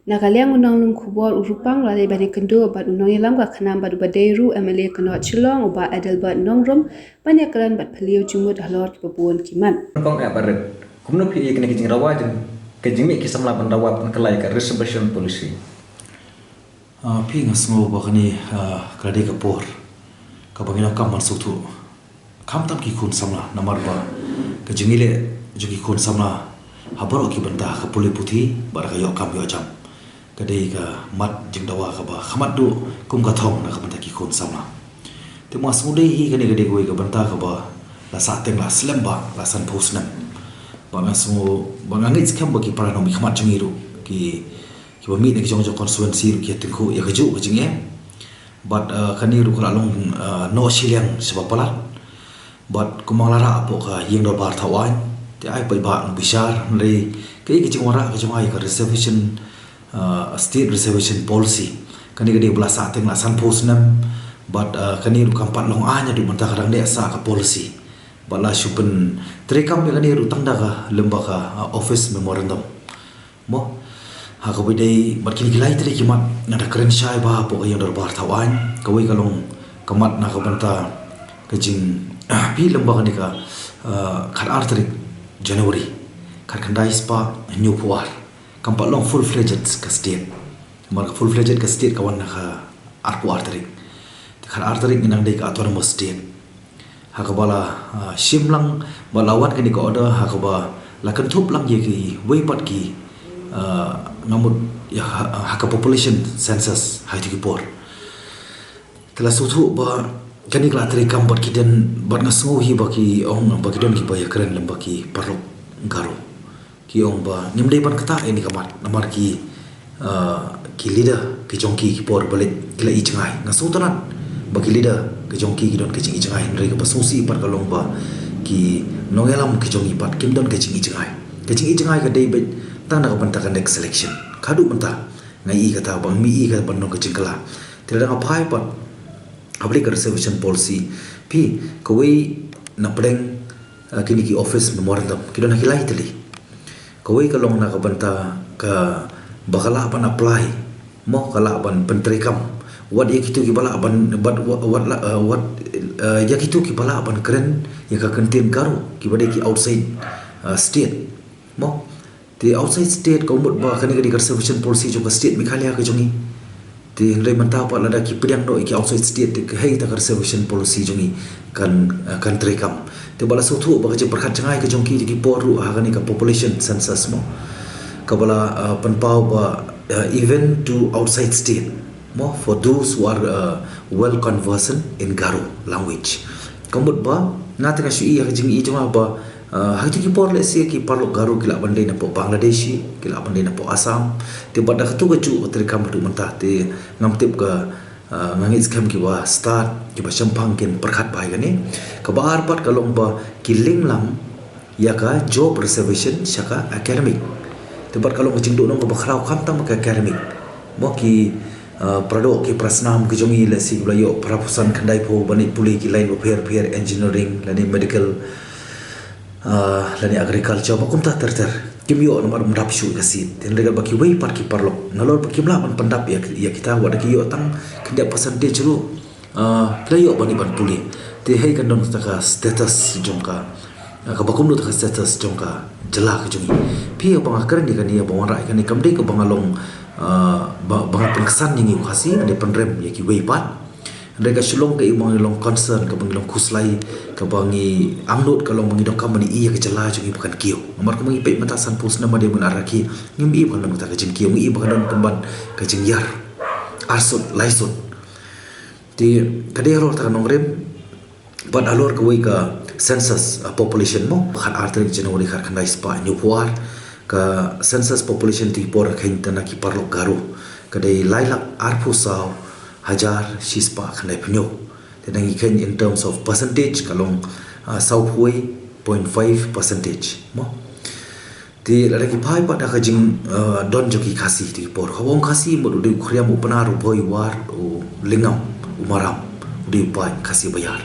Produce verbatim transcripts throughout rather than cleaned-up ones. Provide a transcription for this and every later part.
Na ka liang u nonglum khubor u Rupang u la leit ban ïakynduh bad u nongïalam ka KHNAM bad uba dei ruh MLA ka North Shillong u Bah Adelbert Nongrum ban ïakren bad phylliew jingmut halor kiba bun ki mat. Rupang eh barit, kumno phi ïa kane ka jingrwai jong ka jingmih ki samla ban dawa ban kylla ïa ka reservation policy? Ah, phi, nga sngew ba kane, ah, ka la dei ka por kaba ngi donkam ban sngewthuh, khamtam ki khun samla, namar ba ka jingïaleh jong ki khun samla ha baroh ki bynta, ka pule puthi bad ka ïoh kam ïoh jam, ka dei ka mat jingdawa kaba kham duh kum ka thong na ka bynta ki khun samla. Te ma sngew dei hi kane ka dei kawei ka bynta kaba la sahteng la slem ba la sanphew snem. Ba nga sngew, ba nga ngeit skhem ba ki para nongmihkhmat jong ngi ruh, ki, kiba mih na ki jong jong constituency ruh ki ïa tyngkhuh ïa kajuh ka jingeh. Bad, uh, kane ruh ka la long, uh, noh shiliang shaba palat. Bad kumba nga la rah hapoh ka ïing dorbar thaw aiñ, te ai paidbah ngan bishar, hynrei kaei ka jingwanrah ka jong nga ïa ka reservation, uh, state reservation policy, kane ka dei ba la sahteng la sanphew snem. Bad, uh, kane ruh kam pat long aiñ haduh mynta, ka dang dei sa ka policy. Bad la shu pyntreikam ïa kane ruh tang da ka lem bad ka, uh, office memorandum. Mo, ha kaba dei bad kine ki lai tylli ki mat nga da kren shai ba hapoh ka ïing dorbar thaw aiñ, kawei ka long ka mat na ka bynta ka jing, ah, phi, lem bad kane ka, ah, khatar tarik January khatkhyndai spah hynñiewphew ar. Kam pat long full-fledged ka state. Namar ka full-fledged ka state ka wan na ka arphew ar tarik. Te khatar tarik ngi nang dei ka autonomous state. Ha kaba la, ah, shim lang bad la wan kane ka order ha kaba la kynthup lang ïa kiwei pat ki, ah, nga mut ïa ha, ha ka population census ha kito ki por. Te la sngewthuh ba kane ka la treikam bad ki don, bad nga sngew hi ba ki ong ba ki don kiba ïakren lem bad ki paralok Garo. Ki ong ba ngim dei ban ktah ïa kane ka mat namar ki, ah, ki leader ki jong ki ki por ba leit ki la ïohi jngai. Nga sngewtynnat ba ki leader ki jong ki ki don ka jingïohi jngai, hynrei kaba sngewsih pat ka long ba ki nongïalam ki jong ngi pat kim don ka jingïohi jngai. Ka jingïohi jngai ka dei beit tang na ka bynta ka next election. Haduh mynta nga ïohi kata ba ngim ïohi kata ban long ka jingkylla. Te lada nga phai pat ha ka reservation policy, phi, kawei na pdeng, ah, kine ki office memorandum ki don ha ki lai tylli. Kawei ka long na ka bynta kaba ka lah ban apply, mo, ka lah ban pyntreikam wat ïa kito kiba lah ban, wat, wat, wat lah, ah, wat, ah, ïa kito kiba lah ban kren ïa ka kyntien Garo, kiba dei ki outside, ah, state, mo. Te outside state ka mut ba kane ka dei ka reservation policy jong ka state Meghalaya ka jong ngi. Te hynrei mynta pat lada ki pdiang noh ïa ki outside state, te kaei kata ka reservation policy jong ngi kan, ah, kan treikam. Te ba la sngewthuh ba ka jingpyrkhat jngai ka jong ki, te ki por ruh ha kane ka population census, mo, kaba la, ah, pynpaw ba, ah, even to outside state, mo, for those who are, uh, well conversant in Garo language. Ka mut ba nga te nga shu ïohi ïa ka jingïohi jong nga ba, uh, ha kito ki por lehse ki paralok Garo ki lah ban dei napoh Bangladesh, ki lah ban dei napoh Assam. Te bad da kato kajuh ka treikam haduh mynta, te ngam tip ka, uh, nga ngeit skhem kiba stad, kiba shemphang kin pyrkhat bha ïa kane. Kaba ar pat ka long ba ki link lang ïa ka job reservation sha ka academic. Te bad ka long ka jingduhnong kaba khraw khamtam ka academic. Mo, ki, uh, para doh, ki para snam ki jong ngi lehse kiba la ïoh phra phew san khyndai phew ban leit pule ki line bapher bapher, engineering lane medical, uh, lane agriculture, ba kumta ter ter. Kim ïoh namar ym dap shuh ïa ka seat. Te hynrei ba kiwei pat ki paralok, nalor ba kim lah ban pyndap ïa, ïa kita, wat la ki ïoh tang khyndiat percentage ruh, ah, ki la ïoh ban ïa ban pule. Te hei kan don kata ka status jong ka, ah, kaba kumno kata ka status jong ka jylla ka jong ngi. Phi, haba nga kren ïa kane, haba nga wanrah ïa kane, kam dei kaba nga long, ah, ba, ba nga pynksan ïa ngi u Khasi, hynrei pynrem ïa kiwei pat. Hynrei ka shu long kaei ba ngi long concern, kaba ngi long khuslai, kaba ngi angnud ka long ba ngi donkam ban ïohi ïa ka jylla jong ngi ba kan kiew. Namar kumba ngi peit mynta, sanphew snem hadien ba ngi rakhe, ngim ïohi ba kan don kata ka jingkiew, ngi ïohi ba kan don pynban ka jingïar arsut laisut. Te ka dei halor kata ka nongrim bad halor kawei ka census, uh, population, mo, khatar tarik January khatkhyndai spah hynñiewphew ar, ka census population kito ki por ka kheiñ te na ki paralok Garo ka dei lai lak arphew saw hajar shispah khyndaiphew hynñiew. Te lada ngi kheiñ in terms of percentage ka long, uh, sawphew wei point five percentage, mo. Te lada ngi phai pat ha ka jing, eh, don jong ki Khasi kito ki por. Haba ong Khasi mut u dei u Khriam, u Pnar, u Bhoi, u War, u Lyngngam, u Maram, u dei u paid Khasi ba ïar.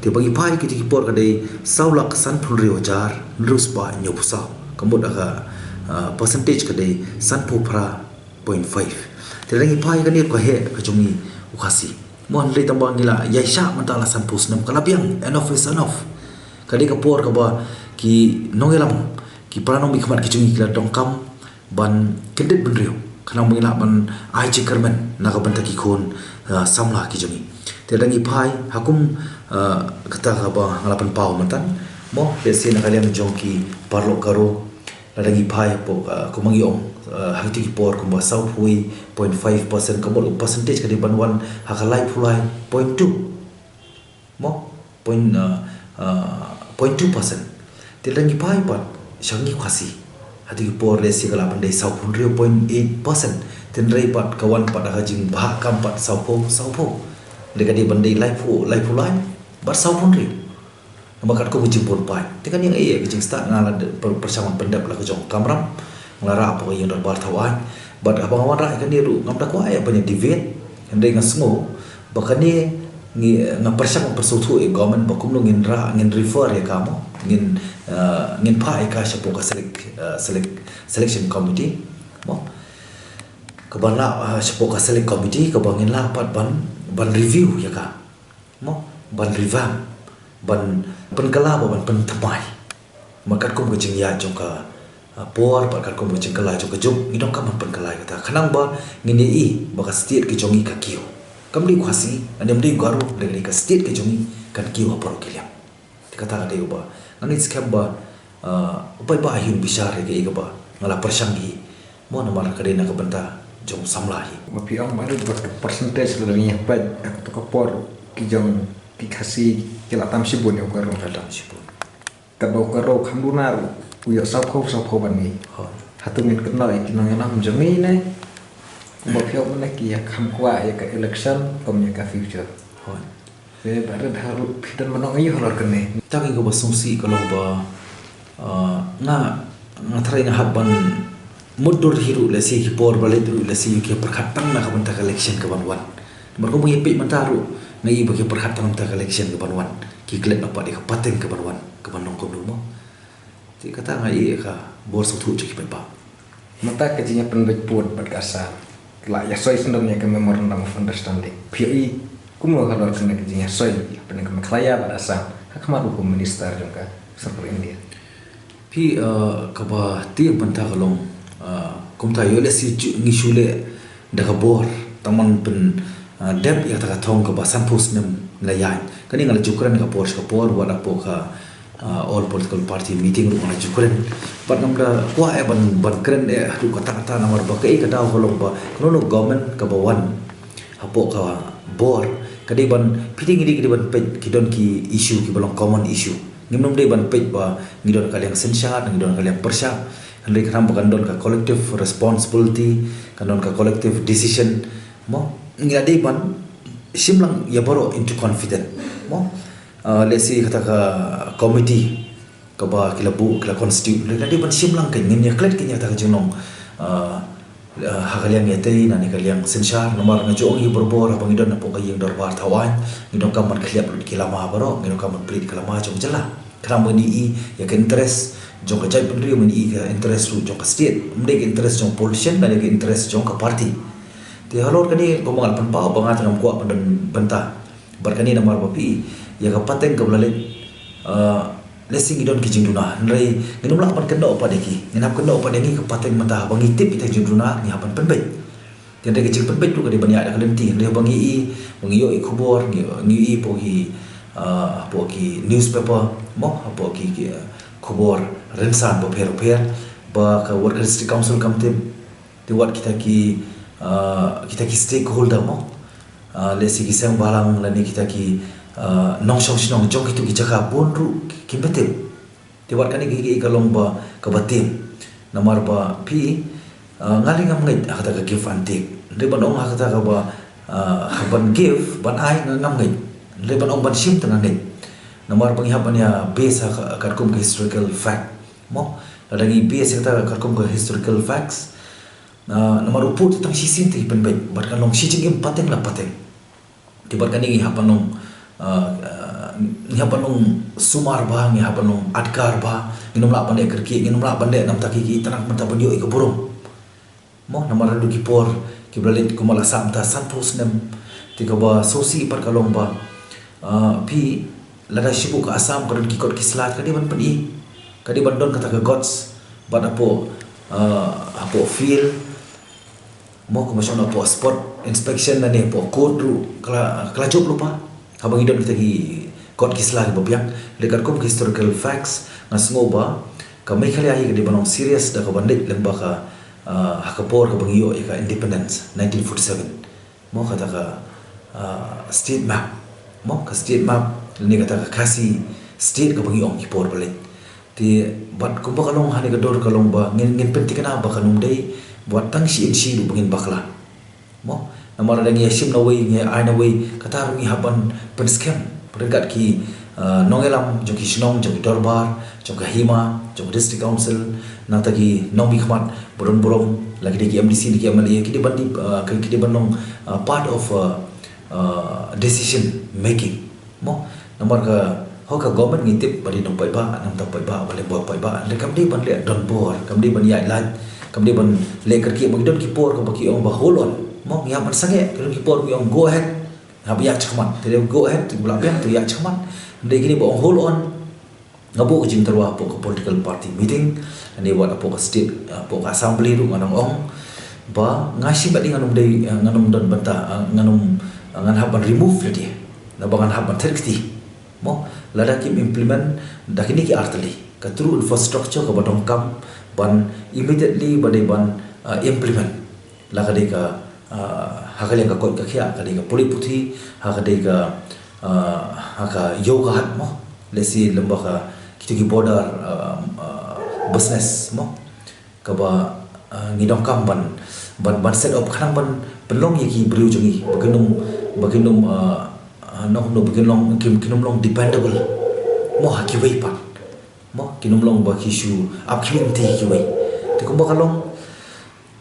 Te ba ngi phai kito ki por ka dei saw lak sanphew hynriew hajar hynriew spah hynñiewphew saw. Ka mut ha ka, eh, percentage ka dei sanphew phra point five. Te lada ngi phai kane ka heh ka jong ngi u Khasi, mo, hynrei tang ba ngi la ïaishah mynta la sanphew snem, ka la biang, enough is enough. Ka dei ka por kaba ki nongïalam, ki para nongmihkhmat ki jong ngi ki la donkam ban kyndit bynriew, khnang ba ngin lah ban ai jingkyrmen na ka bynta ki khun, ah, samla ki jong ngi. Te lada ngi phai ha kum, ah, kata kaba nga la pynpaw mynta, mo, lehse na ka liang jong ki paralok Garo, lada ngi phai hapoh, ah, kumba ngi ong, ah, ha kito ki por kumba sawphew point five percent, ka mut ka percentage ka dei ban wan ha ka laiphew lai point two. Mo, point, ah, ah, point two percent. Te lada ngi phai pat sha ngi Khasi, ha kito ki por lehse ka lah ban dei sawphew hynriew point eight percent. Te hynrei pat ka wan pat ha ka jingbha kam pat sawphew, sawphew. Hynrei ka dei ban dei laiphew, laiphew lai bad sawphew hynriew. Namar katkum ka jingbun paid. Te kane nga ïohi ka jingstad, nga la pyrshang ban pyndep la ka jong ka kamram, nga la rah hapoh ka ïing dorbar thaw aiñ. Bad haba nga wanrah ïa kane ruh ngam da kwah ïa ban ïa deviate. Hynrei nga sngew ba kane ngi, nga pyrshang ban pynsngewthuh ïa government ba kumno ngin rah, ngin refer ïa ka, mo, ngin, eh, ngin phah ïa ka shapoh ka select, eh, select, selection committee, mo, kaba lah, eh, shapoh ka select committee kaba ngin lah pat ban, ban review ïa ka, mo, ban revamp, ban pynkylla bad ban pynthymmai. Namar katkum ka jingïaid jong ka, ah, por, bad katkum ka jingkylla jong ka juk, ngi donkam ban pynkylla ïa kata, khnang ba ngin ïohi ba ka state ka jong ngi ka kiew. Kam dei u Khasi, kam dei u Garo, hynrei ka state ka jong ngi kan kiew ha baroh ki liang. Te kata ka dei kaba nga ngeit skhem ba, ah, u paidbah un bishar ïa kaei kaba nga la pyrshang hi, mo, namar ka dei na ka bynta jong u samla hi. Ma phi ong ba dei ba ka percentage lada ngi peit ha kato ka por ki jong ki Khasi ki la tam shibun ïa u Garo. La tam shibun. Katba u Garo kham duna ruh u ïoh sawphew, sawphew ban ngi. Hooid. Hato ngin kynnoh ïa ki nongïalam jong ngi ne? Ba phi ong mynne ki ïa kham kwah ïa ka election kum ïa ka future. Hooid. Te ba rit haruh phi don ban ong aïu halor kane? Tang ïa kaba sngewsih ka long ba, ah, nga, nga tharai nga hap ban mutdur hi ruh lehse ki por ba leit ruh lehse ki pyrkhat tang na ka bynta ka election ka ban wan. Namar kumba ngi peit mynta ruh nga i ba ki pyrkhat tang na ka bynta ka election ka ban wan. Ki klet noh pat ïa ka pateng ka ban wan, ka ban long kumno, mo. Te kata nga i ka bor sngewthuh jong ki paidbah. Mynta ka jingïapynbeit pud bad ka Assam, la ïasoi syndon ïa ka memorandum of understanding. Phi ïohi kumno halor kane ka jingïasoi hapdeng ka Meghalaya bad Assam ha khmat u Home Minister jong ka sorkar India? Phi, eh, kaba tieng mynta ka long, eh, kumta ïoh lehse ngi shu leh da ka bor tang ban pyn, eh, dep ïa kata ka thong kaba sanphew snem ngi la ïaid. Kane nga la ju kren ka por sha ka por, wat hapoh ka, ah, all political party meeting ruh nga la ju kren. Bad ngam da kwah eh ban, ban kren eh haduh katta katta, namar ba kaei ka daw ka long ba kano kano government kaba wan hapoh ka bor, ka dei ban, phi dei ngi dei, ka dei ban peit ki don ki issue kiba long common issue. Ngim nym dei ban peit ba ngi don ka liang synshar, ngi don ka liang pyrshah. Hynrei ka dang ba kan don ka collective responsibility, kan don ka collective decision. Mo, ngi la dei ban shim lang ïa baroh into confident. Mo, ah, lehse kata ka committee kaba ki la buh, ki la constitute, la dei ban shim lang, kan ngin ïa klet kan ïa kata ka jinglong, ah, ah, ha ka liang ïatei, na ne ka liang synshar, namar nga ju ong ïa baroh, haba ngi don hapoh ka ïing dorbar thaw aiñ, ngi donkam ban khlieh lut ki lama baroh, ngi donkam ban plie ka lama jong ka jylla. Khnang ba ngin ïohi ïa ka interest jong ka jaitbynriew, ngin ïohi ka interest ruh jong ka state, ym dei ka interest jong politician, na ne ka interest jong ka party. Te halor kane kumba nga la pynpaw ba nga te ngam kwah ban don bynta. Bad kane namar ba phi, ïa ka pateng kaba la leit, ah, lehse ngi don ki jingduna. Hynrei ngin ym lah ban kynnoh pat ïa ki. Ngin hap kynnoh pat ïa ngi ka pateng mynta, haba ngi tip ïa ka jingduna ngi hap ban pynbeit. Te hynrei ka jingpynbeit ruh ka dei ban ïaid da ka lynti. Hynrei haba ngi i, ba ngi ïoh i khubor, ngi, ngi i hapoh ki, ah, hapoh ki newspaper, mo, hapoh ki, ki, ah, khubor rynsan bapher bapher ba ka Workers District Council kam tip. Te wat kita ki, ah, kita ki stakeholder mo. Ah, lehse ki seng bhalang lane kita ki, ah, nongshong shnong jong kito ki jaka bun ruh kim pat tip. Te wat kane ka, ka, ka long ba kaba tieng. Namar ba phi, ah, nga lei ngam ngeit ha kata ka give and take. Hynrei ban ong ha kata kaba, ah, ha ban give, ban ai nga ngam ngeit. Hynrei ban ong ban shim te nga ngeit. Namar ba ngi hap ban ïa base ha ka, katkum ka historical fact. Mo, lada ngi base ha kata katkum ka historical facts. Ah, namar u pud te tang shisien te ki pynbeit, bad kan long shi jingim pateng la pateng. Te bad kane ngi hap ban long, ah, ah, ngi hap ban long sumar bha, ngi hap ban long adkar bha, ngin ym lah ban leh kyrkieh, ngin ym lah ban leh namar kita ki, ki tang namar ban ïoh ïa ka burom. Mo, namar naduh ki por kiba la leit kumba la sah mynta sanphew snem. Te kaba sngewsih pat ka long ba, ah, phi, lada shu buh ka Assam ka don ki kot ki sla, ka dei ban pyni, ka dei ban don kata ka guts. Bad hapoh, ah, hapoh field, mo, kumba shong hapoh spot inspection lane hapoh court ruh ka la, ka la jop lypa haba ngi don kita ki kot ki sla kiba biang. Leh katkum ki historical facts, nga sngew ba ka Meghalaya hi ka dei ban long serious da kaba leit lem bad ka, ah, ha ka por kaba ngi ïoh ïa ka independence nineteen forty-seven. Mo, kata ka, ah, state map. Mo, ka state map lane kata ka Khasi state kaba ngi ong ki por ba leit. Te bad kumba ka long ha kane ka dor ka long ba ngin, ngin pynthikna ba kan ym dei wat tang shi inshi ruh ba ngin bakla. Mo, namar lada ngi ïashim na wei, ngi ai na wei, kata ruh ngi hap ban pynskhem ryngkat ki, ah, nongïalam jong ki shnong, jong ki dorbar, jong ka hima, jong ka district council, nangta ki nongmihkhmat ba don burom, la ki dei ki M D C ne ki M L A, ki dei ban dei, ah, ki, ki dei ban long, ah, part of, ah, ah, decision making. Mo, namar ka, ho ka government ngi tip ba dei nongpaidbah, nangta paidbah, ba leh ba paidbah, leh kam dei ban leh donbor, kam dei ban ïaid lait, kam dei ban leh kyrkieh, ba ki don ki por kaba ki ong ba hold on. Mo, ngi hap ban sangeh, ki don ki por ki ong go ahead. Hap ïaid shakhmat, te dei go ahead, te ba la biang, te ïaid shakhmat. Dei kine ba ong hold on. Nga buh ka jingtyrwa hapoh ka political party meeting, lane wat hapoh ka state, hapoh ka assembly ruh nga dang ong ba nga shim ba dei ngan ym dei, eh, ngan ym don bynta, eh, ngan ym, eh, ngan hap ban remove lade. Naba ngan hap ban ther kti. Mo, lada kim implement da kine ki artylli, ka true infrastructure kaba donkam ban immediately ba dei ban, eh, implement. La ka dei ka, ah, ha ka liang ka koit ka khiah, ka dei ka pule puthi, ha ka dei ka, ah, ha ka ïew ka hat mo. Let's say lem bad ka kito ki border, ah, ah, business mo. Kaba, ah, ngi donkam ban, ban, ban set up khnang ban pynlong ïa ki briew jong ngi ba kin ym, ba kin ym, ah, ah, noh noh ba kin long, kin, kin ym long dependable mo ha kiwei pat. Mo, kin ym long ba ki shu ap khmih te kiwei. Te kumba ka long,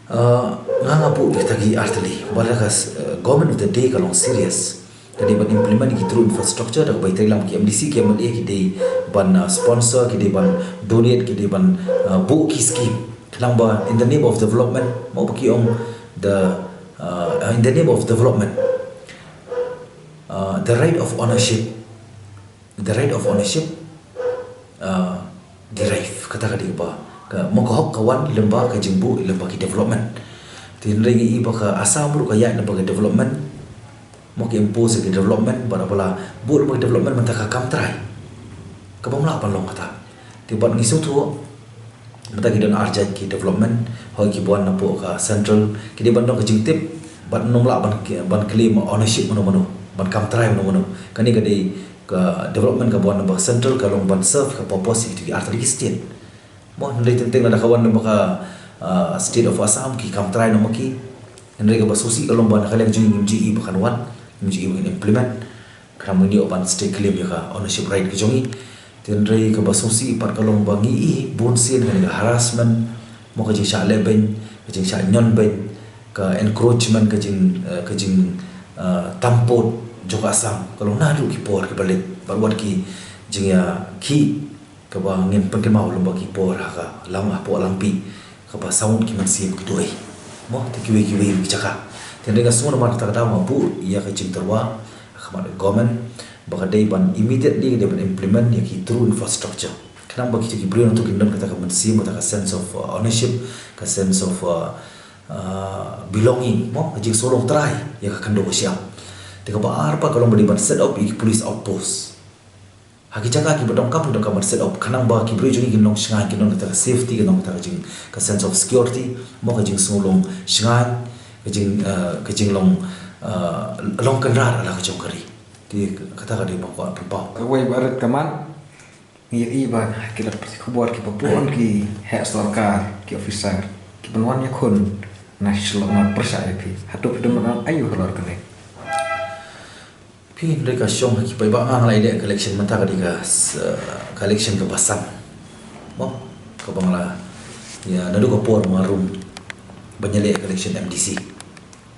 ah, nga nga buh kita ki artylli ba la ka, eh, government of the day ka long serious. Ka dei ban implement ki true infrastructure, da kaba ïatreilang ki M D C, ki M L A, ki dei ban, ah, sponsor, ki dei ban donate, ki dei ban, ah, buh ki scheme. Khnang ba in the name of development, mo ba ki ong the, ah, in the name of development, ah, the right of ownership, the right of ownership, ah, derive, kata ka dei ba ka, mo, ka hok ka wan lem bad ka jingbuh lem bad ki development. Te hynrei ngi i ba ka Assam ruh ka ïaid lem bad ka development. Mo, ka impose ki development, bad ba la buh lem bad ki development mynta ka kam trai. Kaba ym lah ban long kata. Te bad ngi sngewthuh mynta ki don arjait ki development, hoi ki ba wan napoh ka central, ki dei ban don ka jingtip, bad ym lah ban, ban claim ownership mano mano, ban kam trai mano mano. Kane ka dei ka development kaba wan napoh central ka long ban serve ka purpose ïa kito ki artylli ki state. Mo, hynrei teng teng lada ka wan napoh ka, ah, state of Assam ki kam trai noh ma ki. Hynrei kaba sngewsih ka long ba na ka liang jong ngi ngim ju i ba kan wan, ngim ju i ba kan implement. Khnang ba ngin ïoh ban stake claim ïa ka ownership right ka jong ngi. Te hynrei kaba sngewsih pat ka long ba ngi i bunsien kane ka harassment, mo, ka jingshah lehbeiñ, ka jingshah ñion beiñ, ka encroachment, ka jing, eh, ka jing, eh, tam pud jong ka Assam ka long naduh ki por kiba leit, bad wat ki jingïakhih kaba ngin pynkynmaw lem bad ki por ha ka Lam, hapoh Langpih, kaba saw ngut ki mynsiem ki duwai, mo, te kiwei kiwei ki jaka. Te hynrei nga sngew namar kata ka daw nga buh ïa ka jingtyrwa ha khmat ka government ba ka dei ban immediately ka dei ban implement ïa ki true infrastructure. Khnang ba kito ki briew nangta kin don kata ka mynsiem, kata ka sense of, uh, ownership, ka sense of, uh, uh, belonging, mo, ka jingsngew long trai ïa ka khyndew ka shyiap. Te kaba ar pat ka long ba dei ban set up ïa ki police outpost ha ki jaka kiba donkam, kiba donkam ban set up, khnang ba ki briew jong ngi kin long shngaiñ, kin long kata ka safety, kin long kata ka jing, ka sense of security, mo, ka jingsngew long shngaiñ, ka jing, eh, ka jinglong, eh, long kynrad ha la ka jong ka ri. Te kata ka dei ba nga kwah pynpaw. Kawei ba rit ka mat, ngi ïohi ba ki lad pathai khubor kiba bun ki heh sorkar, ki officer kiban wan ïakhun na shlok na pyrshah ïa phi. Hato phi don ban ong aïu halor kane? Phi, hynrei ka shong ha ki paidbah, nga la ïaleh ka election mynta ka dei ka s-, ka election kaba san. Mo, kaba nga la, ïa, naduh ka por nga rung ban ïaleh ka election M D C.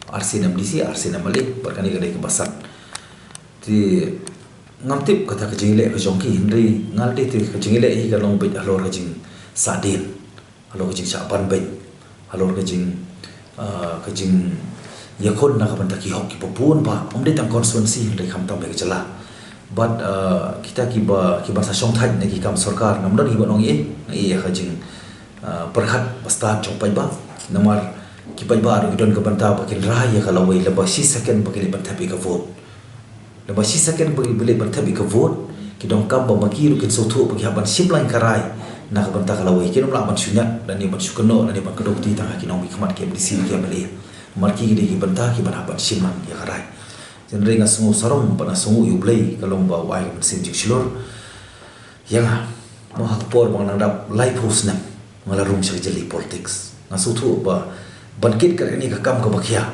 Arsien M D C, arsien M L A, bad kane ka dei kaba san. Te ngam tip kata ka jingïaleh ka jong ki, hynrei nga la dei te ka jingïaleh hi ka long beit halor ka jingsahdien, halor ka jingshah banbeiñ, halor ka jing, Ah, ka jingïakhun na ka bynta ki hok kiba bun ba, ym dei tang constituency hynrei khamtam ïa ka jylla. Bad, ah, kita kiba, kiba sa shongthait na ki kam sorkar, ngam don kiba ong ei, nga ïa ka jing, ah, pyrkhat ba stad jong paidbah. Namar ki paidbah ruh ki don ka bynta ba kin rai ïa ka lawei, lada ba shi second ba ki leit ban thep ïa ka vote. Lada ba shi second ba ki leit ban thep ïa ka vote, ki donkam ba ma ki ruh kin sngewthuh ba ki hap ban shim lang ïa ka rai na ka bynta ka lawei. Kim lah ban shu ñiad lane ban shu kynnoh lane ban kdew kti tang ha ki nongmihkhmat ki MDC ki MLA. Namar ki dei ki bynta kiban hap ban shim lang ïa ka rai. Hynrei nga sngew sarong bad nga sngewnguh ïa U Blei ka long ba u ai ka mynsiem jingshlur ïa nga. Mo, ha ka por ba nga nang dap laiphew snem nga la rung sha ka jylliew politics. Nga sngewthuh ba ban kit kat kane ka kam kaba khia,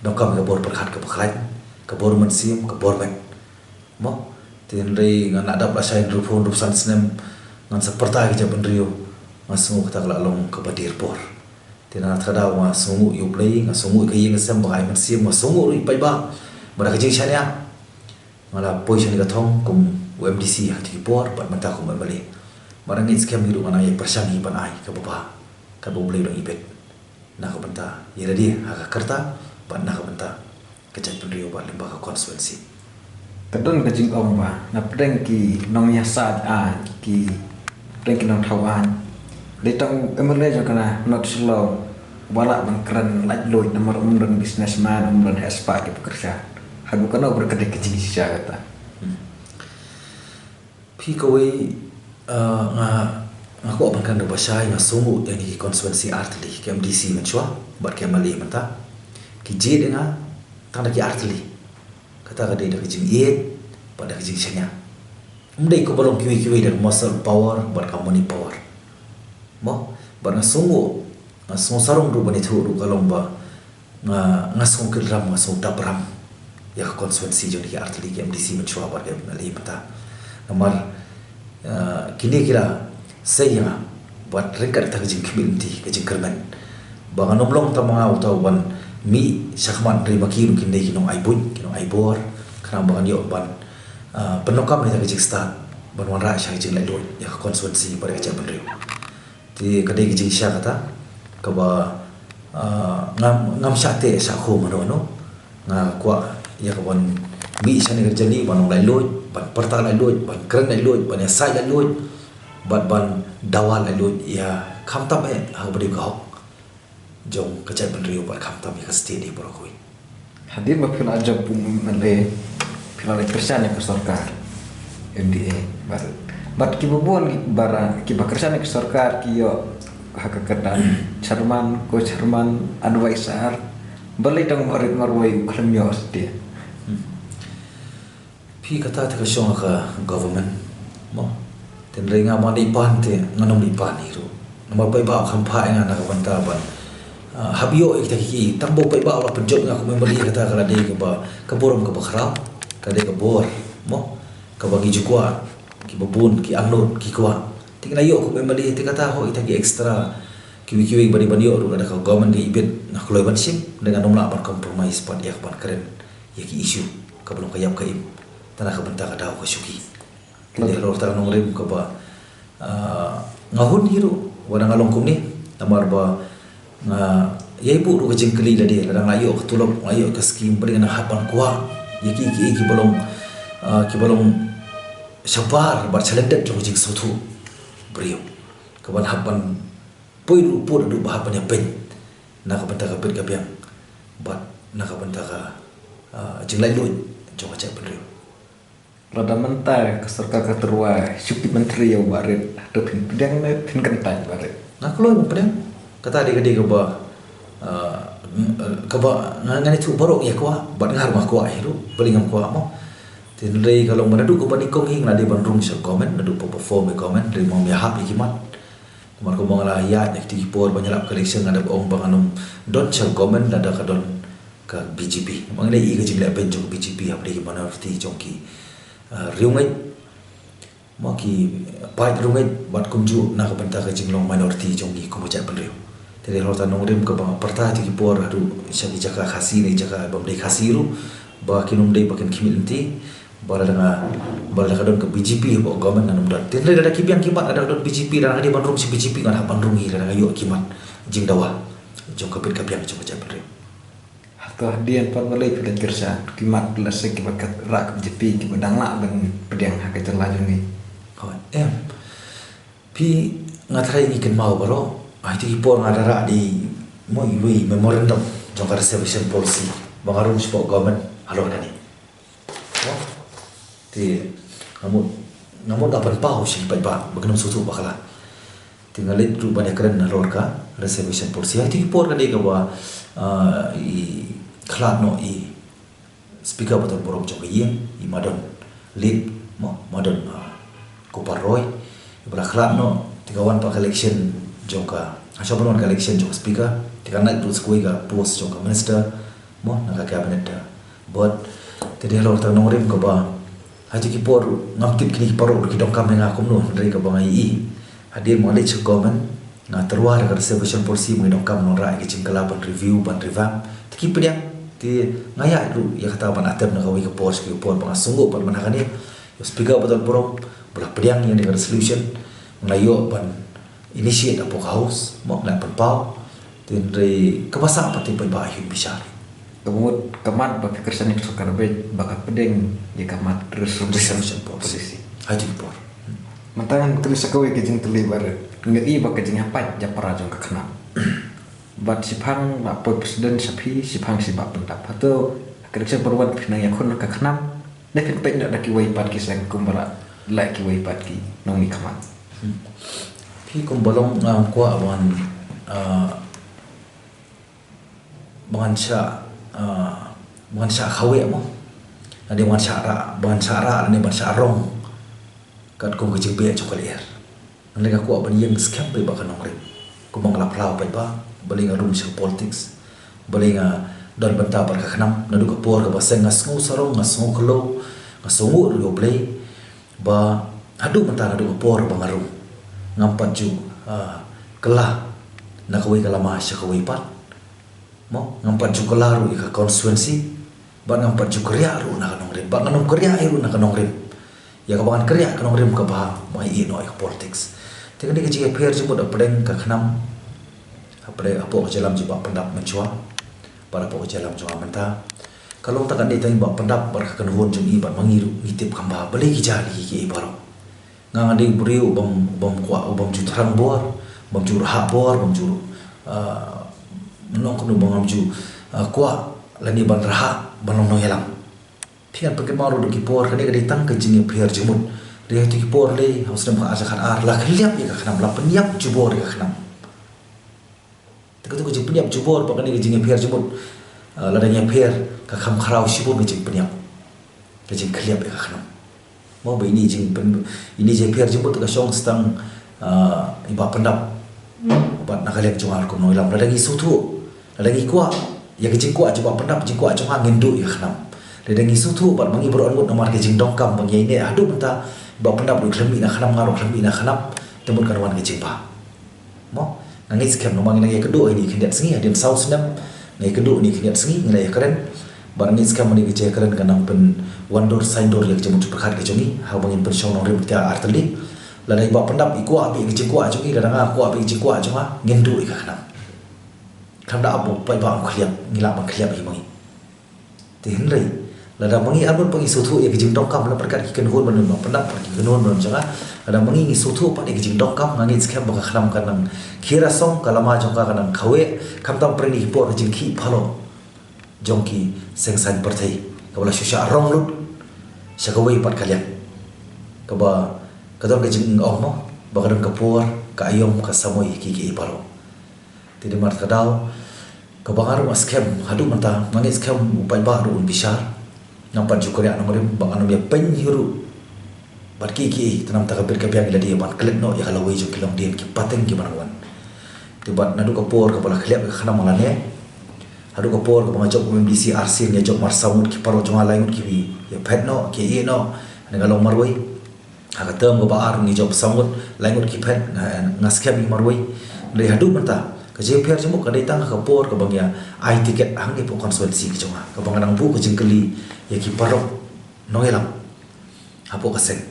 donkam ka bor pyrkhat kaba khlaiñ, ka bor mynsiem, ka bor met. Mo, te hynrei nga nang dap lashai hynriewphew, hynriewphew san snem ngan sa pyrta ïa ki jaitbynriew, nga sngew kata ka la long kaba dier bor. Te na kata ka daw nga sngewnguh ïa U Blei, nga sngewnguh ïa ka ïing ka sem ba ka ai mynsiem, nga sngewnguh ruh ïa paidbah ba da ka jingshaniah nga la poi sha kane ka thong kum u MDC ha kito ki por bad mynta kum u MLA. Bad nga ngeit skhem hi ruh nga nang ïai pyrshang hi ban ai kaba bha, kaba U Blei u dang ibit na ka bynta ïa lade ha ka rta bad na ka bynta ka jaitbynriew bad lyngba ka constituency. Ka don ka jingong ba na pdeng ki nongïasaid aiñ, ki pdeng ki nongthaw aiñ, dei tang u MLA jong kane ka North Shillong ba lah ban kren laitluid namar um don businessman, um don heh spah kiba kyrshan. Haduh katno ba ka dei ka jingshisha kata? Hmm. Phi kawei, uh, nga, nga kwah ban kren da kaba shai, nga sngewnguh ïa kine ki constituency artylli, ka MDC mynshuwa bad ka MLA mynta. Ki jied ïa nga tang da ki artylli. Kata ka dei da ka jingïeit bad da ka jingshaniah. Ym dei kumba long kiwei kiwei, da ka muscle power bad ka money power. Mo, bad nga sngewnguh, nga sngew sarong ruh ban ïathuh ruh ka long ba nga, nga sngew kyrram, nga sngew dap ram ïa ka constituency jong kine ki artylli, ka MDC mynshuwa bad ka MLA mynta. Namar, ah, kine ki la sei ïa nga bad ryngkat kata ka jingkhmih lynti, ka jingkyrmen, ba ngan ym long tang ma nga uta uban mih shakhmat, hynrei ma ki ruh kin dei ki nongai buit, ki nongai bor, khnang ba ngan ïoh ban, ah, pyndonkam ïa ka jingstad ban wanrah sha ka jinglaitluid ïa ka constituency bad ïa ka jaitbynriew. Te ka dei ka jingshisha kata kaba, ah, ngam, ngam shah teh shah khum mano mano. Nga kwah ïa ka ban mih shane ka jylliew ban long laitluid, ban pyrta laitluid, ban kren laitluid, ban ïasaid laitluid bad ban dawa laitluid ïa khamtam eh ha kaba dei ka hok jong ka jaitbynriew bad khamtam ïa ka state ïa baroh kawei. Hadien ba phi la jop u MLA, phi la leit kyrshan ïa ka sorkar MDA. Bad, bad kiba bun ki para kiba kyrshan ïa ka sorkar ki ïoh ha ka kyrdan chairman, co-chairman, advisor. Balei tang u Barit Marwei u khlem ïoh satia? Hmm. Phi, kata te ka shong ha ka government, mo. Te hynrei nga ma nga dei pan te ngan ym dei pan hi ruh. Namar paidbah kham phah ïa nga na ka bynta ban, ah, hap ïoh ïa kita ki, ki, tang ba u paidbah u la pynjot ïa nga kum u MLA, kata ka la dei kaba, ka burom kaba khraw, ka dei ka bor, mo, kaba ngi ju kwah, kiba bun ki angnud ki kwah. Te ngi la ïoh kum u MLA, te kata ho ita ki extra kiwei kiwei ba dei ban ïoh ruh lada ka government ka ibit, nga kloi ban shim, hynrei ngan ym lah ban compromise pat ïa ka ban kren ïa ki issue kaba long ka ïap ka im, tang na ka bynta ka daw ka shuki. Te dei halor kata ka nongrim kaba, ah, nga hun hi ruh wat la nga long kumne, namar ba nga ïai buh ruh ka jingkylli lade, lada nga la ïoh ka tulop, nga la ïoh ka skim, balei nga nang hap ban kwah ïa ki, ki, kiba long, ah, kiba long shabar bad shalyndet jong ka jingsngewthuh briew, kaban hap ban poi ruh pud haduh ba hap ban ïapeit na ka bynta ka bit ka biang bad na ka bynta ka, ah, jinglaitluid jong ka jaitbynriew. Lada mynta ka sorkar ka tyrwa shu kit myntri ïa u Barit, hato phin pdiang ne phin kyntait Barit? Nga kloi ban pdiang. Kata dei ka dei kaba, ah, kaba nga, ngan ïathuh, baroh ngi ïa kwah bad nga ruh nga kwah hi ruh, balei ngam kwah, mo. Te hynrei ka long ba naduh kaba nyngkong hi nga la dei ban rung sha government, naduh ba form ïa government, hynrei ngam ïahap ïa ki mat. Namar kumba nga la ïaid na kito ki por ban ïalap ka election, nga dep ong ba ngan ym don sha government lada ka don ka BJP. Namar ngi la ïohi ka jingleh beiñ jong ka BJP hapdeng ki minority jong ki, ah, riewngeit, mo, ki paid riewngeit bad kumjuh na ka bynta ka jinglong minority jong ngi kum ka jaitbynriew. Te dei halor kata ka nongrim kaba nga pyrta ha kito ki por haduh sha ki jaka Khasi ne ki jaka bym dei Khasi ruh, ba kin ym dei ba kin khmih lynti. Ba lada nga, ba lada ka don ka BJP hapoh government ngan ym don. Te hynrei lada ki biang ki mat, lada ka don BJP, lada nga dei ban rung sha BJP, ngan hap ban rung hi lada nga ïoh ki mat jingdawa. jong ka bit ka biang jong ka jaitbynriew. Hato hadien pat balei phi leit kyrshan ki mat lehse kiba ka rah ka B J P kiba dang lah ban pdiang ha ka jylla jong ngi? Hooid, em. Phi, nga tharai ngi kynmaw baroh, ha kito ki por nga da rah da i, mo, iwei i memorandum jong ka reservation policy ba nga rung shapoh government halor kane. Mo? Te nga mut, nga mut nga pynpaw sha ki paidbah ba kin ym sngewthuh bakla. Te nga leit ruh ban ïakren halor ka reservation policy. Ha kito ki por kane kaba, ah, i khlad noh i Speaker ba don burom jong ka ïing, i Madon Late, mo, Madon, ah, Kupar Roy, iba la khlad noh, te ka wan pat ka election jong ka, ha shwa ban wan ka election jong ka Speaker, te ka nang duh sa kawei ka post jong ka Minister, mo, na ka Cabinet, ah, Board. Te dei halor kata ka nongrim kaba ha kito ki por ngam tip kine ki paralok ki donkam ïa nga kumno, hynrei kaba nga ïohi hadien ba nga leit sha government, nga tyrwa da ka reservation policy ba ngi donkam nongrah ïa ka jingkylla ban review, ban revamp. Te ki pdiang, te nga ïaid ruh ïa kata ban attempt na kawei ka por sha kawei ka por, ba nga sngewnguh pat mynta kane ïa u Speaker ba don burom ba la pdiang ïa kane ka resolution, nga la ïoh ban initiate hapoh ka House, mo, nga la pynpaw. Te hynrei kaba sah pat te paidbah kin bishar. Ka mut ka mat ba phi kyrshan ïa ka sorkar beit ba ka pdiang ïa ka mat reservation, reservation policy, policy. Ha kito ki por. Mynta ngan kylli sa kawei ka jingkylli barit. Nga i ba ka jinghapait japra jong ka KHNAM. Bad shiphang la poi president sha phi, shiphang shi Bah Pyndap. Hato ha ka election ba wan phi nang ïakhun ka KHNAM? Ne phin peit noh da kiwei pat ki seng kumba la leh kiwei pat ki nongmihkhmat? Hmm. Phi, kumba long ngam kwah ban, ah, ba ngan shah, ah, ba ngan shah khawiah mo. Lane ba ngan shah rah, ba ngan shah rah, lane ba ngan shah rong katkum ka jingbeh jong ka lyer. Nga la kwah ban ïeng skhem paidbah ka nongrim. Kumba nga la phla paidbah, balei nga rung sha ka politics, balei nga don bynta bad ka KHNAM, naduh ka por kaba seng nga sngew sarong, nga sngew khlaw, nga sngewnguh ruh ïa U Blei. Ba haduh mynta, naduh ka por ba nga rung, ngam pat ju, ah, kylla na kawei ka lama sha kawei pat. Mo, ngam pat ju kylla ruh ïa ka constituency, bad ngam pat ju kyrriah ruh na ka nongrim, bad ngan ym kyrriah ruh na ka nongrim. Ïa kaba ngan kyrriah ka nongrim kaba ha, ba nga ïeh noh ïa ka politics. Te kane ka jingïapher jingmut hapdeng ka KHNAM, hapdeng, hapoh ka jingïalam jong Bah Pyndap mynshuwa bad hapoh ka jingïalam jong nga mynta, ka long tang kane tang i Bah Pyndap bad ka kynhun jong i bad ma ngi ruh ngi tip kham bha balei ki jia kine kiei baroh. Nga, nga dei u briew u bym, u bym kwah, u bym ju thrang bor, u bym ju rhah bor, u bym ju, ah, nongkynnoh, u bym ju, ah, kwah lane ban rhah ban long nongïalam. Te ngan pynkynmaw ruh da ki por, kane ka dei tang ka jingïapher jingmut. Hynrei ha kito ki por lei, ha u snem khatar hajar khatar, la khylliap ïa ka KHNAM, la pynïap jubor ïa ka KHNAM. Te kato ka jingpynïap jubor bad kane ka jingïapher jingmut, ah, lada ngi ïapher, ka kham khraw shibun ka jingpynïap, ka jingkhylliap ïa ka KHNAM. Mo, ba ine i jingpyn, ine i jingpher jingmut ka shong sa tang, ah, i Bah Pyndap bad na ka liang jong nga ruh kum nongïalam. Lada ngi sngewthuh, lada ngi kwah ïa ka jingkwah jong Bah Pyndap, jingkwah jong nga, ngin duh ïa ka KHNAM. Lada ngi sngewthuh bad ma ngi baroh ngut namar ka jingdonkam ba ngi ïaineh haduh mynta, Bah Pyndap ruh khlem mih na ka KHNAM, nga ruh khlem mih na ka KHNAM, te mut kan wan ka jingbha. Mo, nga ngeit skhem namar ngi nang ïakynduh ha kine ki khyndiat sngi, hadien saw snem nga ïakynduh ha kine ki khyndiat sngi, ngi la ïakren. Bad nga ngeit skhem kane ka jingïakren kan nang pynwandur saiñdur ïa ka jingmut jingpyrkhat ka jong ngi, haba ngin pynshong nongrim kita artylli. Lada i Bah Pyndap i kwah beit ïa ka jingkwah jong i, lada nga kwah beit ïa ka jingkwah jong nga, ngin duh ïa ka KHNAM. Khlem da ap ba u paidbah un khylliap, ngi lah ban khylliap hi ma ngi. Te hynrei lada ma ngi arngut ba ngi sngewthuh ïa ka jingdonkam, la pyrkhat ki kynhun ba don, Bah Pyndap, ki kynhun ba don jong nga, lada ma ngi ngi sngewthuh pat ïa ka jingdonkam, nga ngeit skhem ba ka KHNAM kan nang khie rasong, ka lama jong ka kan nang khawiah, khamtam pyrshah ïa ki por ka jingkhih phalok jong ki seng saiñ pyrthei kaba la shu shah rong lut sha kawei pat ka liang, kaba ka don ka jingong mo, ba ka don ka por, ka aïom, ka samoi, ki, ki baroh. Te dei namar kata ka daw kaba nga ruh nga skhem, haduh mynta nga ngeit skhem u paidbah ruh un bishar. Ngam pat ju kyrriah nongrim ba ngan ym ïa pynhiar ruh bad kiei kiei, te namar ka bit ka biang ngi la dei ban klet noh ïa ka lawei jong ki longdien, ki pateng kiba nang wan. Te bad naduh ka por kaba la khylliap ïa ka KHNAM, nga la neh. Haduh ka por kaba nga jop u MDC arsien, nga jop mar saw ngut, ki paralok jong nga lai ngut ki ïa phet noh, ki ïeh noh, nga long marwei. Ha ka term kaba ar ngi jop saw ngut, lai ngut ki phet, nga, nga skhem ïa marwei. Hynrei haduh mynta ka jingpher jingmut ka dei tang ha ka por kaba ngi ïa ai tiket hangne hapoh constituency ka jong nga, kaba nga nang buh ka jingkylli ïa ki paralok nongïalam hapoh ka seng.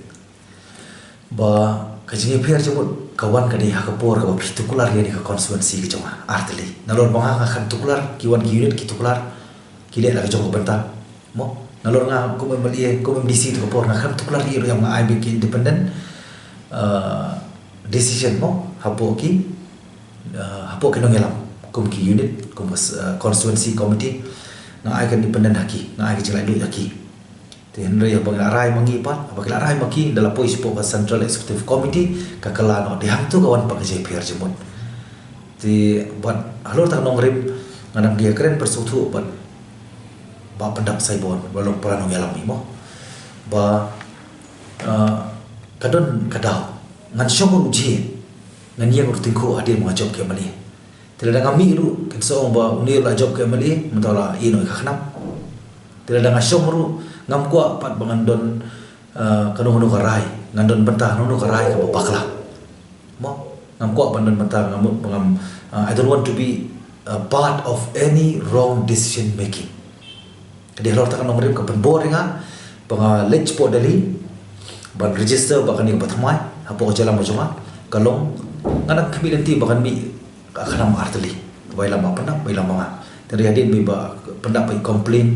Ba ka jingïapher jingmut ka wan ka dei ha ka por kaba phi tuklar ïa kane ka constituency ka jong nga artylli. Nalor ba nga, nga khlem tuklar, ki wan ki unit ki tuklar, ki leh la ka jong ka bynta. Mo, nalor nga kum MLA, kum MDC ha ka por nga khlem tuklar ïa ruh, nga ai beit ki independent, uh, decision mo, hapoh ki, uh, hapoh ki nongïalam, kum ki unit, kum ka, uh, constituency committee, nga ai ka independent ha ki, nga ai ka jinglaitluid ha ki. Te hynrei haba ki la rai ma ngi pat, haba ki la rai ma ki, da la poi shapoh ka Central Executive Committee, ka kylla noh, te hangto ka wan pat ka jingpher jingmut. Te bad halor kata ka nongrim, nga dang ïakren pyrshah thuh bad Bah Pyndap Saibon, ba long para nongïalam hi mo, ba, uh, ka don ka daw ngan shong ruh jhieh, ngan ïeng ruh tyngkhuh hadien ba nga jop ka MLA. Te lada nga mih ruh, kin sa ong ba une ruh la jop ka MLA, mynta la ïeh noh ïa ka khnam. Te lada nga shong ruh, ngam kwah pat ba ngan don, uh, kano kano ka rai, ngan don bynta kano kano ka rai kaba bakla. Mo, ngam kwah ban don bynta, ngam, ngam, uh, I don't want to be a part of any wrong decision making. Ka dei halor kata ka nongrim ka pynbor ïa nga ba nga leit shapoh Delhi ban register bad kane kaba thymmai hapoh ka jingïalam ka jong nga, ka long nga dang khmih lynti ba ngan mih ha ka khnam artylli, ba ïalam Bah Pyndap, ba ïalam ma nga. Te hynrei hadien ba i Bah Pyndap i complain,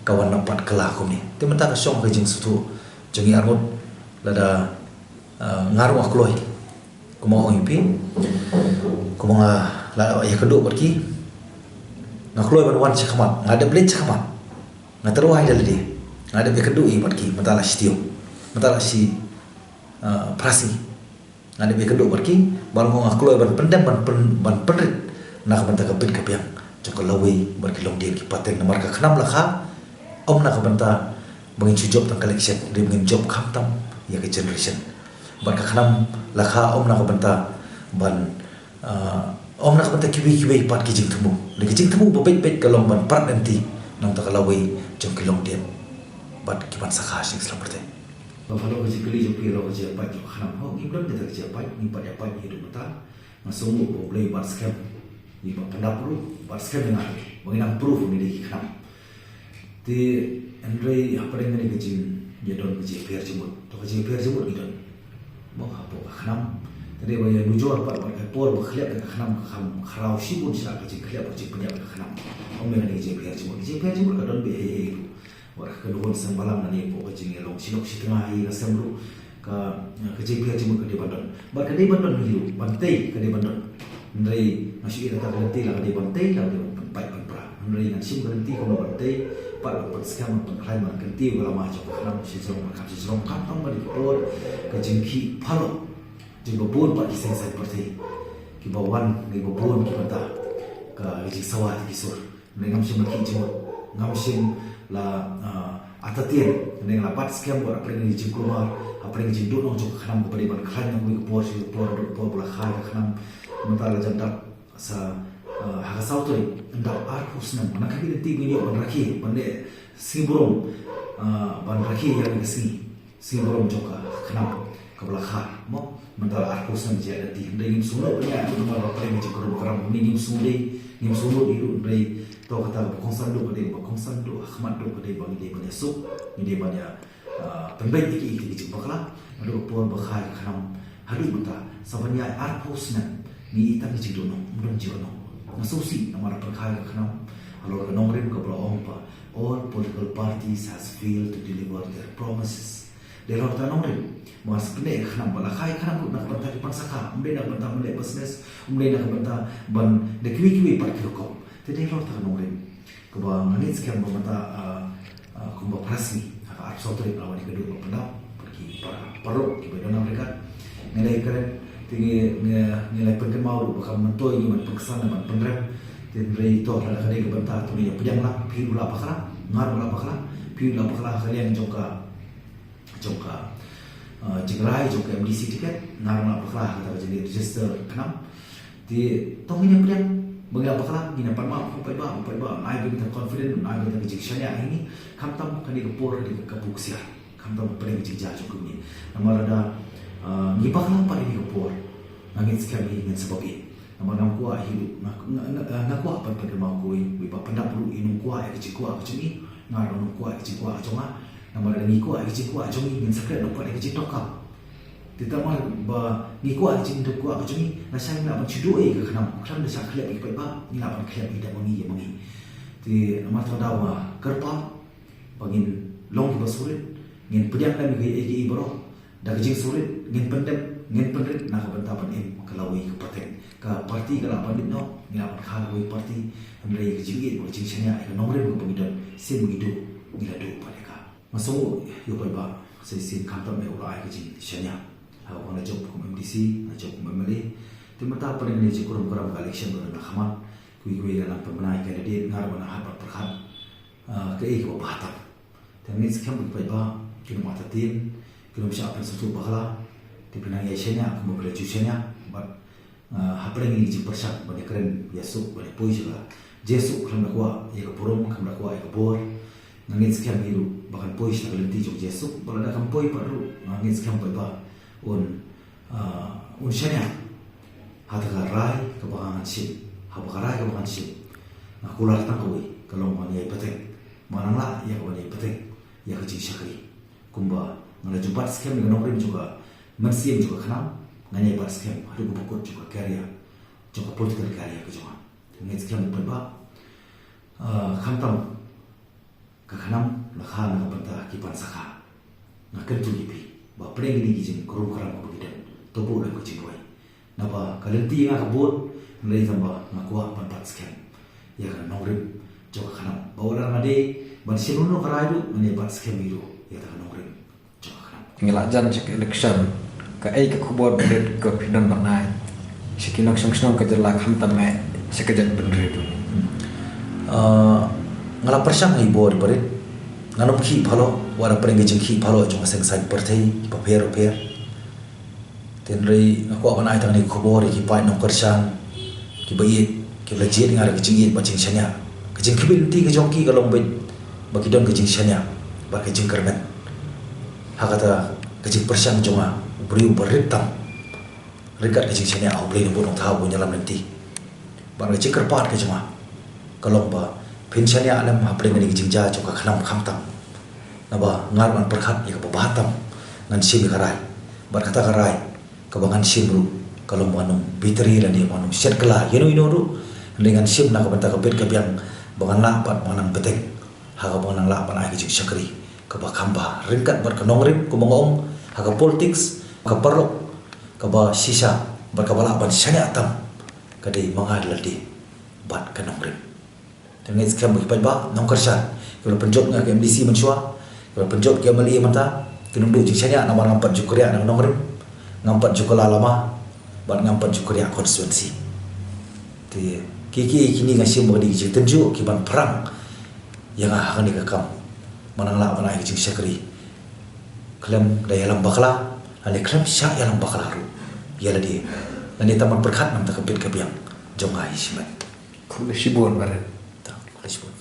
ka wan noh pat kylla kumne. Te mynta ka shong ka jingsngewthuh jong ngi arngut, lada, uh, nga ruh nga kloi. Kumba nga ong ïa phi, kumba nga la ïakynduh bad ki, nga kloi ban wan sha khmat, nga dep leit sha khmat, nga tyrwa ïa lade, nga dep ïakynduh ïa bad ki, mynta la shi taïew, mynta la shi, uh, phra sngi, nga dep ïakynduh bad ki, bad nga kloi ban pyndem, ban pyn, ban pynrit na ka bynta ka bit ka biang jong ka lawei bad ki longdien ki pateng, namar ka khnam la kha, ym na ka bynta ba ngin shu jop tang ka election, hynrei ba ngin jop khamtam ïa ka generation. Bad ka khnam la kha ym na ka bynta ban, uh, ym na ka bynta kiwei kiwei pat ki jingthmu. Hynrei ki jingthmu ba beit beit ka long ban prat lynti na ka bynta ka lawei jong ki longdien bad ki ban sakha ha ka jingïaseng pyrthei. Ba halor ka jingkylli jong phi halor ka jingïapait jong ka khnam, ho, ngim don kita ka jingïapait, ngim pat ïapait ïa u dei mynta. Nga sngew ba U Blei bat skhem ïa i Bah Pyndap ruh, bat skhem ïa nga ruh ba ngi nang proof ngi dei ki khnam. Te hynrei hapdeng kane ka jingïadon ka jingpher jingmut, to ka jingpher jingmut ngi don, mo, hapoh ka khnam. Te dei ba ïanujor pat bad ka por ba khlieh ka khnam ka kham khraw shibun sha ka jingkhlieh ka jingpynïap ka khnam. Ym ïa kane ka jingpher jingmut, ka jingpher jingmut ka don beit hei hei ruh. Wat ka duh seng balang nangne hapoh ka jingïalong shi lok shi tnga hi, nga sngew ruh ka, ka jingpher jingmut ka dei ban don. Bad ka dei ban don hi ruh, ban tei ka dei ban don. Hynrei nga shu ïohi kata ka lynti la ka dei ban tei, la ka dei ban pynpait pynpra. Hynrei ngan shim ka lynti kumno ban tei, pat ban pynskhem, ban pynkhlaiñ, ban kyntiew ïa ka lama jong ka khnam, shi jrong ban kham shi jrong, khamtam ban ïa ki por ka jingkhih paralok jong kiba bun pat ki seng saiñ pyrthei kiba wan na kiba bun ki bynta ka jingsawa ïa ki sur. Hynrei ngam shym la khih jingmut, ngam shym la, ah, artatien. Hynrei nga la bat skhem bad hapdeng ka jingkulmar, hapdeng ka jingduhnong jong ka khnam kaba dei ban khlaiñ na kawei ka por sha kawei ka por, haduh ka por ba la kha ïa ka khnam. Mynta la jan dap sa, ah, ha ka saw tarik, ynda arphew snem, nga khmih lynti ba ngin ïoh ban rakhe, ban leh sngi burom, ah, ban rakhe ïa kane ka sngi. Sngi burom jong ka khnam kaba la kha, mo, mynta la arphew snem jia lynti. Hynrei ngim sngewnud ban ïa, namar ba pyrshah ka jingkurum kuram, ngim sngewnud, ngim sngewnud ïa u, hynrei to kata kaba kongsan duh ka dei, ba kongsan duh ha khmat duh ka dei ba ngi dei ban ïasuk, ngi dei ban ïa, ah, pynbeit ïa ki, ïa ki jingbakla. Haduh ka por ba kha ïa ka khnam haduh mynta, sa ban ïa arphew snem ngi ïa tang ka jingduhnong, ym don jingduhnong. Nga sngewsih namar ba kha ïa ka khnam, halor ka nongrim kaba la ong ba all political parties has failed to deliver their promises. Dei halor kata ka nongrim ba nga sngewsih ïa ka khnam, ba la kha ïa ka khnam ruh na ka bynta ki ban sakha, ym dei na ka bynta ban leh business, ym dei na ka bynta ban da kiwei kiwei pat ki rukom. Te dei halor kata ka nongrim kaba nga ngeit skhem ba mynta, ah, ah, kumba phra sngi, ha ka arphew saw tarik, la wan ïa ka dur ba pyndap bad ki para paralok kiba don ha Amerika. Ngi la ïakren, te ngi, ngi, ngi la pynkynmaw ruh ba kam myntoi ngi ban pynksan, ban pynrem. Te hynrei to, lada ka dei ka bynta, to ngin ïa pdiang lang, phi ruh la bakla, nga ruh la bakla, phi ruh la bakla ha ka liang jong ka jong ka, uh, jingrai jong ka MDC ticket, nga ruh nga bakla ha kata ka jingregister khnam. Te to ngin ïa pdiang, ba ngin ïa bakla, ngin ïa pan map, u paidbah, u paidbah un ai beit ka confident, un ai beit ka jingshaniah ha ngi, khamtam kane ka por, kane ka por ksiar, khamtam ka por ka jingjia jong ka ngi. Namar lada, uh, ngi bakla pat ha kane ka por, nga ngeit skhem hi ngin sa bak ïeit. Namar ngam kwah hi ruh, nga, nga, nga, nga kwah pat ban pynmynsaw kawei, wei ba pyndap ruh i nongkwah ïa ka jingkwah ka jong i, nga ruh nongkwah ïa ka jingkwah ka jong nga. Namar lada ngi kwah ïa ka jingkwah ka jong i, ngin sa klet noh pat ïa ka jingtop kam. Te namar ba ngi kwah ka jingdep kwah ka jong ngi, lashai ngi lah ban shu duh ïa ka khnam, khlem da shah khlep ïa ki paidbah, ngi lah ban khlep ïa da ma ngi ïa ma ngi. Te namar kata daw ba kyrpad ba ngin long kiba surit, ngin pdiang lem ïa kiei kiei baroh da ka jingsurit, ngin pyndep, ngin pynrit na ka bynta ban im ka lawei ka pateng. Ka party ka lah ban leit noh, ngi lah ban kha kawei ka party, hynrei ka jingïeit bad ka jingshaniah ïa ka nongrim kaba ngi don, sien ba ngi duh, ngi la duh pat ïa ka. Nga sngew ïa u paidbah, sa shisien khamtam eh u la ai ka jingshaniah. Ha kaba nga la jop kum M D C, nga la jop kum M L A. Te mynta hapdeng kane ka jingkurim kurim ka election ba la dang khmat, kiwei kiwei la nang pynbna ïa ki candidate, nga ruh nga nang hap ban pyrkhat, ah, kaei kaba bha tam. Te nga ngeit skhem ba ki paidbah kin ym artatien, kin ym shah pynsngewthuh bakla. Te phin nang ïai shaniah kumba phi la ju shaniah bad, ah, hapdeng kine ki jingpyrshang ban ïakren ïasuk, ban ïapoi sha ka jingsuk, khlem da kwah ïa ka burom, khlem da kwah ïa ka bor. Nga ngeit skhem hi ruh ba kan poi sha ka lynti jong ka jingsuk, bad lada kam poi pat ruh nga ngeit skhem paidbah un, ah, un shaniah ha kata ka rai kaba ngan shim. Haba ka rai kaba ngan shim, nga kular tang kawei, ka long ba ngan ïai bteng, ba ngan lah ïa ka ban ïai bteng ïa ka jingshakri. Kumba nga la ju bat skhem ïa ka nongrim jong ka mynsiem jong ka khnam, ngan ïai bat skhem haduh kaba kut jong ka career, jong ka political career ka jong nga. Nga ngeit skhem paidbah, ah, khamtam ka khnam la kha na ka bynta ki pansakha. Nga kyntu ïa phi ba hapdeng kine ki jingkurim kurim kaba ngi don, to buh lem ka jingduwai. Naba ka lynti ïa nga ka bun, hynrei tang ba nga kwah ban bat skhem ïa ka nongrim jong ka khnam. Ba wat la nga dei ban shim noh ka rai ruh, ngan ïai bat skhem hi ruh ïa kata ka nongrim jong ka khnam. Ngi la jan sha ka election, kaei ka khubor ba rit kaba phi don ban ai sha ki nongshong shnong ka jylla, khamtam eh sha ka jaitbynriew? Ah, nga la pyrshang ha ki bor ba rit. Ngan ym khih palat, wat la pyrshang ka jingkhih palat jong ka seng saiñ pyrthei kiba pher pher. Hynrei nga kwah ban ai tang kane ka khubor ïa ki paid nongkyrshan kiba ïeit, kiba la jied ïa nga da ka jingïeit bad jingshaniah. Ka jingkhmih lynti ka jong ki ka long beit ba ki don ka jingshaniah bad ka jingkyrmen ha kata ka jingpyrshang jong nga, u briew uba rit tam, ryngkat ka jingshaniah ha U Blei Nongbuh Nongthaw uba ïalam lynti. Bad ka jingkyrpad ka jong nga ka long ba phin shaniah lem hapdeng kane ka jingjia jong ka khnam khamtam. Naba nga ruh ngan pyrkhat ïa kaba bha tam, ngan shim ïa ka rai. Bad kata ka rai kaba ngan shim ruh ka long ba ngan ym bitri lane ba ngan ym shet kylla ïano ïano ruh. Hynrei ngan shim na ka bynta ka bit ka biang, ba ngan lah pat ban nang bteng, ha kaba nang lah ban ai ka jingshakri kaba kham bha ryngkat bad ka nongrim, kumba nga ong, ha ka politics, ka paralok kaba shisha bad kaba lah ban shaniah tam ka dei ma nga da lade bad ka nongrim. Te nga ngeit skhem ba ki paidbah nongkyrshan kiba la pynjop ïa nga ka M D C mynshuwa, kiba la pynjop ka M L A mynta, kin ym duh jingshaniah namar ngam pat ju kyrïah na ka nongrim, ngam pat ju kylla lama, bad ngam pat ju kyrïah constituency. Te kiei kiei kine nga shim ba ki dei ki jingtynjuh kiban pyrshang ïa nga ha kane ka kam, ba ngan lah ban ai ka jingshakri khlem da ïalam bakla, lane khlem shah ïalam bakla ruh ïa lade, lane tang ban pyrkhat na ka bynta ka bit ka biang jong nga hi shimet. Khublei shibun Bah Rit. Tang, khublei shibun.